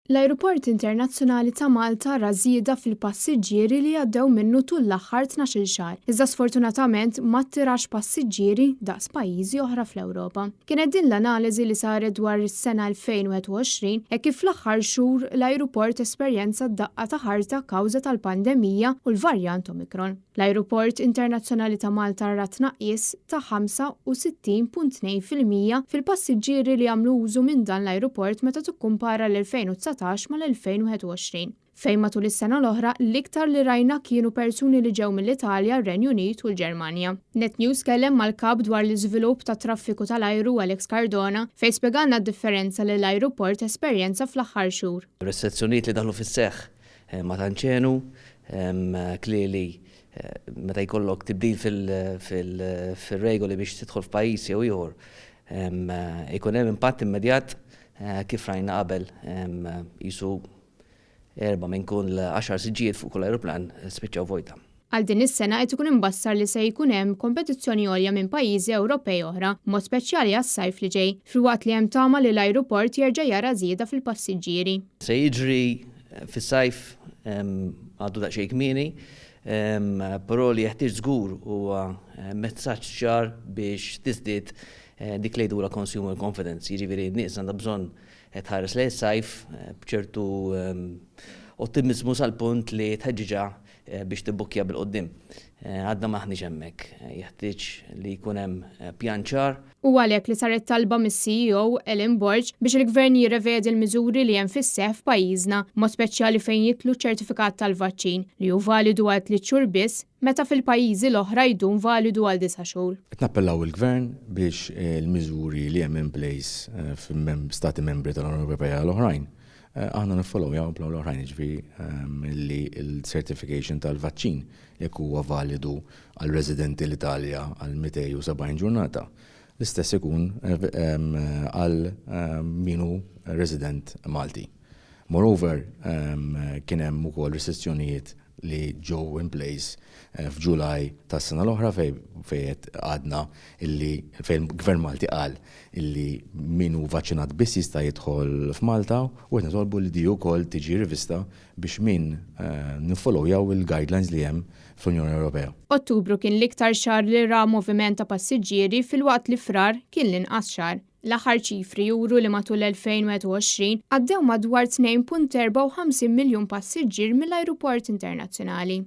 L-Ajruport Internazzjonali ta' Malta ra żieda fil-passiġġieri li għaddew minnu tul l-aħħar 12-il xahar, iżda sfortunatament ma attirax passiġġieri daqs pajjiżi oħra fl-Ewropa. Kienet din l-analiżi li saret dwar is-sena 2021 hekk kif fl-aħħar xhur l-ajruport esperjenza daqqa ta' ħarta kawża tal-pandemija u l-varjant Omicron. L-Ajruport Internazzjonali ta' Malta ra tnaqqis ta' 65.2% fil-passiġġieri li għamlu użu minn dan l-ajruport meta tikkumpara l-2019 mal-2021, fejn matul is-sena l-oħra l-iktar li rajna kienu persuni li ġew mill-Italja, r-Renju Unit u l-Ġermanja. Net News kellem mal-Kap dwar l-iżvilupp tat-traffiku tal-ajru Alex Cardona fejn spjegalna d-differenza li l-ajruport esperjenza fl-aħħar xhur. Restrizzjonijiet li daħlu fis-seħħ Ma tantx għenu, clearly meta jkollok tibdil fir-regoli biex tidħol f'pajjiż jew ieħor, ikun hemm impatt immedjat kif rajna qabel qisu erba' minn kull għaxar siġġijiet fuq kull ajruplan spiċċaw vojta. Għal din is-sena qed ikun imbassar li se jkun hemm kompetizzjoni għolja minn pajjiżi Ewropej oħra, b'mod speċjali għas-sajf li ġej, filwaqt li hemm tama li l-ajruport jerġa' jara żieda fil-passiġġieri. Se jiġri fis-sajf għadu daqsxejn kmieni, però li jeħtieġ żgur huwa messaġġ ċar biex tiżdied dik li jgħidulha consumer confidence, jiġifieri n-nies għandha bżonn tħares lejn is-sajf b'ċertu ottimiżmu sal-punt li tħeġġiġha biex tibbukkja bil-quddiem. Għadna m'aħniex hemmhekk. Jeħtieġ li jkun hemm pjan ċar. Hu għalhekk li saret talba mis-CEO Alan Borg biex il-Gvern jirrevedi l-miżuri li hemm fis-seħħ f'pajjiżna, b'mod speċjali fejn jidħlu ċ-ċertifikat tal-vaċċin, li hu validu għal tliet xhur biss, meta fil-pajjiżi l-oħra jdum validu għal disa' xhur. Qed nappellaw il-Gvern biex il-miżuri li hemm in place f'Stati Membri tal-Unjoni Ewropea l-oħrajn Aħna niffollowjaw bla l-oħrajn, jiġifieri li l-certification tal-vaċċin jekk huwa validu għal residenti l-Italja għal 270 ġurnata, l-istess ikun għal min hu resident Malti. Moreover, kien hemm ukoll restrizzjonijiet li ġew in place f'July tas-sena l-oħra fejn fejn għadna illi fejn il-Gvern Malti qal illi min hu vaċċinat biss jista' jidħol f'Malta u qed nitolbu li di wkoll tiġi rivista biex min niffollowjaw il-guidelines li hemm fl-Unjoni Ewropea. Ottubru kien l-iktar xahar li ra moviment ta' passiġġieri filwaqt li Frar kien l-inqas xahar. L-aħħar ċifri juru li matul l-2021 għaddew madwar 2.54 miljun passiġġier mill-ajruport internazzjonali.